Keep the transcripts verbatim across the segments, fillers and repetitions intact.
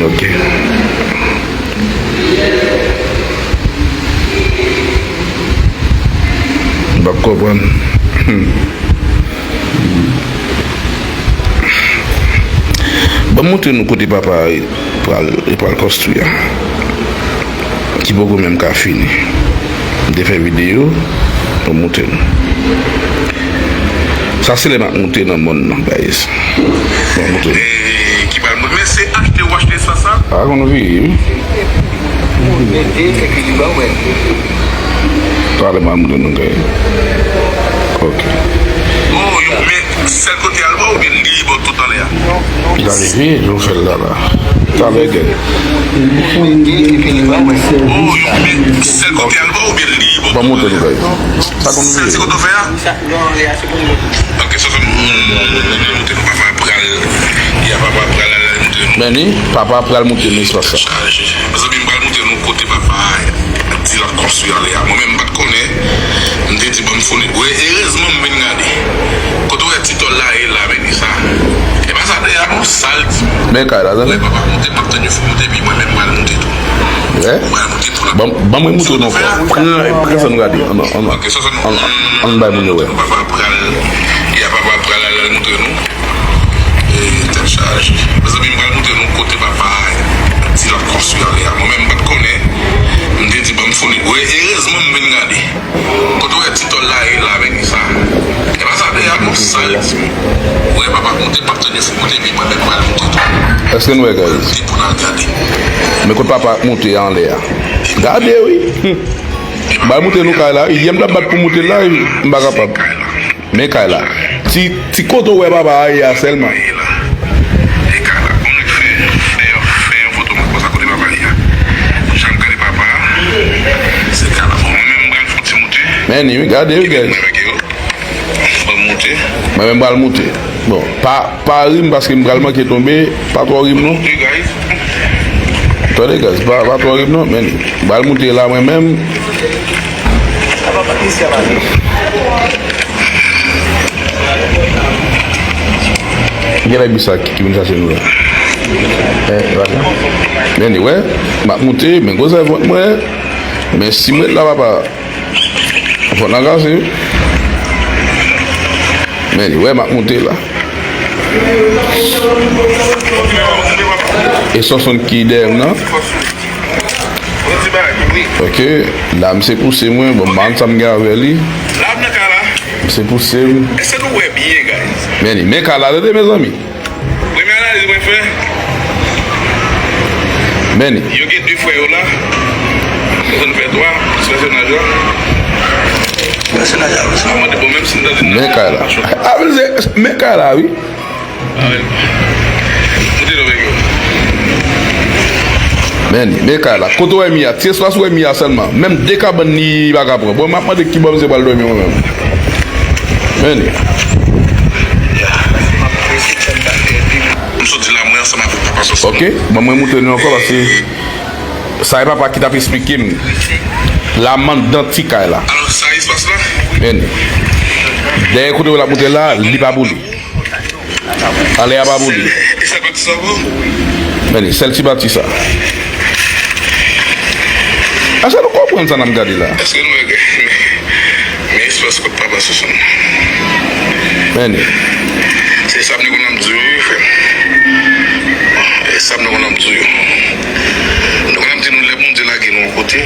Ok. M p ap konprann. Ban m montre nou kote papa pral, pral konstwi a. Ki poko menm ka fini. M te fè videyo pou m montre nou. Sa se lè m ap monte nan mòn nan, guys. Bon, montre nou. Eh, ki pral monte. Men se achte ou achte espas la? A, konn vire, wi. Talè m al montre nou, guys. Ok. Oh, yo, men sèl kote al bò oubyen li bò tout anlè a? Gade, wi, nou fè l la, la. Talè, guys. Oh, yo, men sèl kote al bò oubyen li bò tout anlè a? Ban m montre nou, guys. Sa konn vire. Sèl ti kote w fè a? Ok, so, so, mm, montre nou papa pral. Ya, papa pral al montre nou. Men ni, papa pral montre nou espas sa. Chaje. Mezanmi, m pral montre nou kote papa di l ap konstwi anlè a. Mwen menm, m pa t konnen. M te di, "Ban m founen." Wè, erezman, m vin gade. Kote w wè ti tòl la, e la, men ni sa. E pa sa, deyè, non, sal. Men kay la, tande. Wè, papa monte, m ap tann yo fin monte, epi mwen menm, m pral monte tou. Wè? M pral monte tou la. Ban, ban mwen montre nou ankò. Pran, pran sa nou gade. Ann, ann, ann. Ok, so, so, ann, ann, ann bay moun yo wè. Papa pral, ya, papa pral al montre nou. E, tèt chaje. Mezanmi, m pral montre nou kote papa di l ap konstwi anlè a. Mwen menm, m pa t konnen. M te di, "Ban m founen." Wè, erezman, m vin gade. Kote w wè ti tòl la, e la, men ni sa. E pa sa, deyè, non, sal. Wè, papa monte, m ap tann yo fin monte, epi mwen menm, m pral monte tou. Èske nou wè, guys? Monte pou n al gade. Men kote papa monte anlè a. Gade, wi. M al montre nou kay la, wi. Yè m t ap bat pou monte la, wi. M pa kapab. Men kay la. Ti, ti kote w wè papa a ye a sèlman. E kay la, bon, nèg fè, fè, fè yon foto, mwen konsa kote papa ye a. Jan m gade papa a, se kay la. Bon, mwen menm, m pral fè yon ti monte. Men ni, wi, gade, wi, guys. Mwen monte. Mwen menm, m pral monte. Bon, pa, pa ri m paske m pral manke tonbe. Pa twò ri m, non. Tande, guys, pa, pa twò ri m, non. Men ni, m pral monte la, mwen menm. Gen nèg bis la ki, ki vin chache nou la. Eh, e pa sa. Men ni, wè, m ap monte, men gwo zèvant mwen. Men si m ret la, papa, fòk n al kase, wi. Men ni, wè, m ap monte la. E Sonsonn ki dèyè m nan. Ok, la misye pouse mwen, bon, m pa konn sa m gen avè li. Misye pouse m. Èske nou wè byen, guys? Men ni, men kay la, tande, mezanmi. Premye analiz mwen fè. Men ni. Yo gen de frè yo la. Mwen konn fè twa, pèsonaj la. Pèsonaj la, wi. Mwen mande, bon, menm si m tande. Men kay la. A, men se, men kay la, wi. Men ni, men kay la. Kote w wè mi a, ti espas w wè mi a sèlman. Menm de kabann li pa ka pran. Bon, m ap mande ki bò misye pral dòmi mwen menm. Men ni. M soti la, mwen ansanm avèk papa Sonsonn. Ok, bon, mwen montre nou ankò paske sa e papa ki t ap esplike m. La m anndan ti kay la. Alò, sa espas la? Men ni. Dèyè kote w l ap montre la, li pa pou li. Anlè a pa pou li. E sèl pati sa pou? Men ni, sèl ti pati sa. Èske nou konprann sa n ap gade la? Èske nou wè, men espas kot papa Sonsonn. Men ni. Se sa m te konn ap di w, wi, frè m. E sa m te konn ap di w. M te konn ap di nou lè Bondye lage nou yon kote,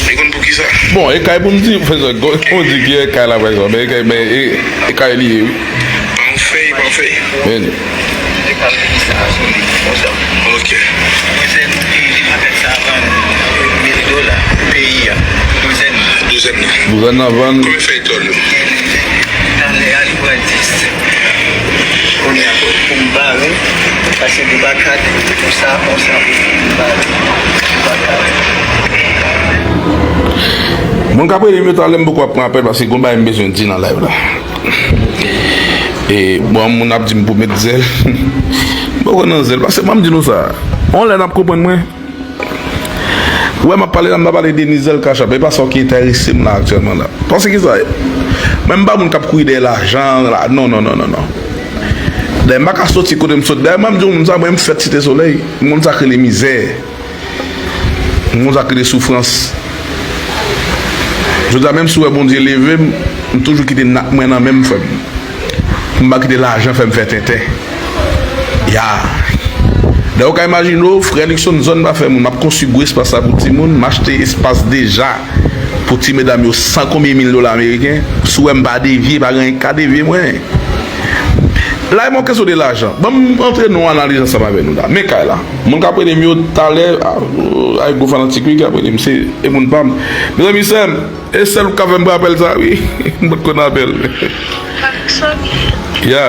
li konn pou ki sa. Bon, e kay pou m di, frè, kon di ki e kay la, frè, men e kay, men e, e kay li ye, wi. Pa yon fèy, pa yon fèy. Men ni. Ok. Mwen se nou ki li pa fè sa vann mil dola peyi a. Douzèn nan. Douzèn nan. Douzèn nan vann. Konbyen fèy tòl yo? Talè a li pran dis. Kounye a pou m bare, paske li pa kat pou sa, konsa pou m bare. Li pa kat. Moun k ap rele m yo talè m poko ap pran apèl paske gon bagay m bezwen di nan live la. E, bon, moun ap di m pou met zèl. M poko nan zèl, paske m ap di nou sa. On lè n ap konprann mwen. Ou wè, m ap pale la, m pa pale de ni zèl kachap. E pa sa w ki enterese m la aktyèlman la. Paske sa, mwen m pa moun k ap kouri dèyè lajan la. Non, non, non, non, non. Dayè, m pa ka soti kote m sot. Dayè, m ap di w, moun sa, mwen, m fèt Site Solèy. M konn sa k rele mizè. M konn sa k rele soufrans. Jodi a, menm si w wè Bondye leve m, m toujou kite nat mwen nan men m, frè m. M pa kite lajan fè m fè tenten. Ya. Dayè, ou ka imajine w, frè Luckson, zòn pa fè moun. M ap konstwi gwo espas la pou timoun. M achte espas deja pou ti medam yo san konbyen mil dola ameriken. Si w wè m pa devye, pa gen anyen k ka devye mwen. La, e yon kesyon de lajan. Ban m antre nan yon analiz ansanm avè nou la. Men kay la. Moun k ap rele m yo talè, a, ay gwo fanatik wi k ap rele m, se e moun pa m. Mezanmi, sè m, e sèl ou k ka fè m pran apèl sa, wi. M pa t konn apèl. Ya.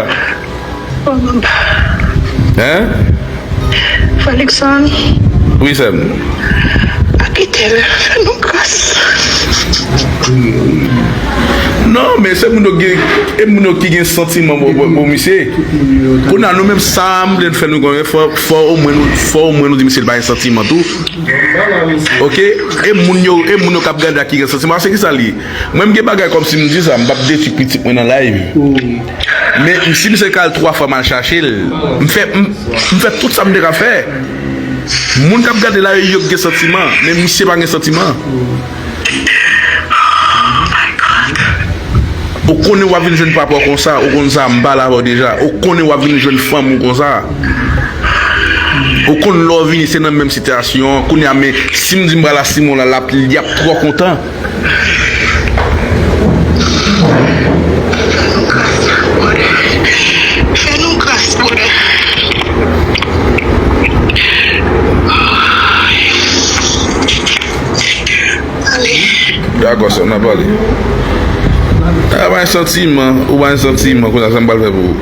Hein? Frè Luckson. Wi, sè m. Pa kite l, fè nou gras. Non, men se moun yo gen, e moun yo ki gen santiman pou, pou, pou misye. Kounye a, nou menm sa m vle fè nou konnen, fò, fò omwen nou, fò omwen nou di misye li pa gen santiman tou. Ok? E moun yo, e moun yo k ap gade a ki gen santiman, se ki sa l ye? Mwen, m gen bagay kòmsi m di sa, m p ap detwi pitit mwen nan live. Men, si misye ka al twa fwa, m al chache l. M fè, m, m fè tout sa m te ka fè. Moun k ap gade la, yo, yo gen santiman, men misye pa gen santiman. Ou konnen w ap vin jwenn papa w konsa, ou konn sa, m pale avè w deja. Ou konnen w ap vin jwenn fanm ou konsa. Ou konn lè w vini, se nan menm sitiyasyon an. Kounye a, men, si m di m pral a Simon la, l ap, li ap twò kontan. Fè nou gras, brother. Ale. Dakò, sè, n a pale. A, pa gen santiman, ou pa gen santiman, kounye a, sa m pral fè pou ou?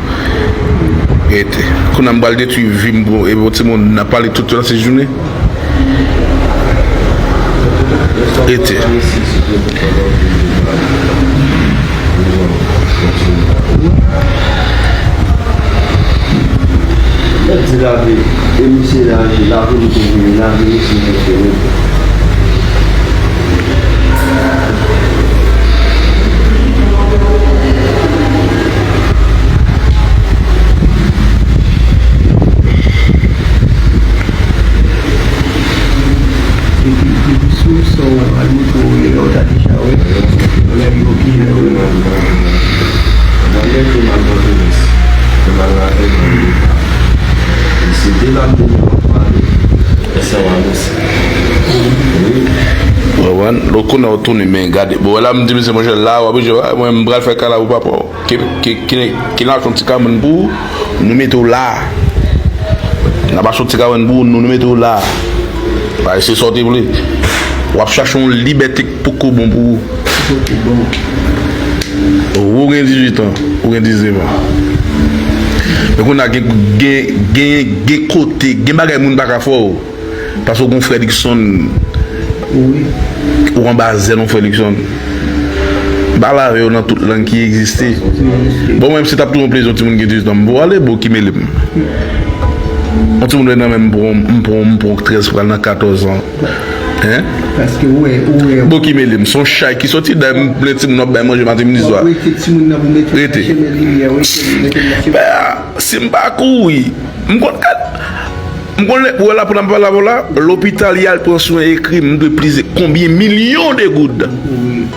Rete. Kounye a, m pral detwi vi m pou, epi yon timoun, n a pale tout la se jounen. Rete. Mèt di lave, e misye lave, lave nou te vini, lave misye te vini. Epi, epi sou son, al montre w, lè w ta deja wè, lè yo byen wè. Mwen mete m al Pòtoprens. Mwen al lave mwen. E se de la m te gen pou m pale. Èske w anonse? Wi. Wè, wè, lè w konnen w tounen, men gade. Bon, wè la, m di misye, monchè, la, w ap jwe, mwen, m pral fè kay la pou papa w. Ki, ki, ki, ki n ap achte yon ti kabann pou ou, nou mete w la. N ap achte yon ti kabann pou ou, nou, nou mete w la. Bay, se sa w te vle. W ap chache yon libète k poko bon pou ou. Ou gen dizuit an, ou gen diznèf an. Men kounye a gen, gen, gen, gen kote, gen bagay moun pa ka fè w. Paske w gen yon frè Luckson. Wi. Ou anba zèl yon frè Luckson. M pale avè yo nan tout lang ki egziste. Bon, mwen, si t ap toujou yon plezi yon timoun gen dizuit an, m pou ale, bon, ki mele m. Yon timoun nan men m pran, m pran, m pran trèz pral nan katòz an. Hein? Paske ou wè, ou wè. Bon, ki mele m. Se yon chay ki soti, dayè m plen timoun ap bay manje maten, midi, swa. W ap wete timoun nan pou mete l nan chemen limyè, wi, mete l nan chemen. Ben, si m pa kouri, m konn gad. M konn lè, wè la pou n ap pale avè w la, lopital y al pran swen ekri m dwe plizyè, konbyen milyon de goud. Wi.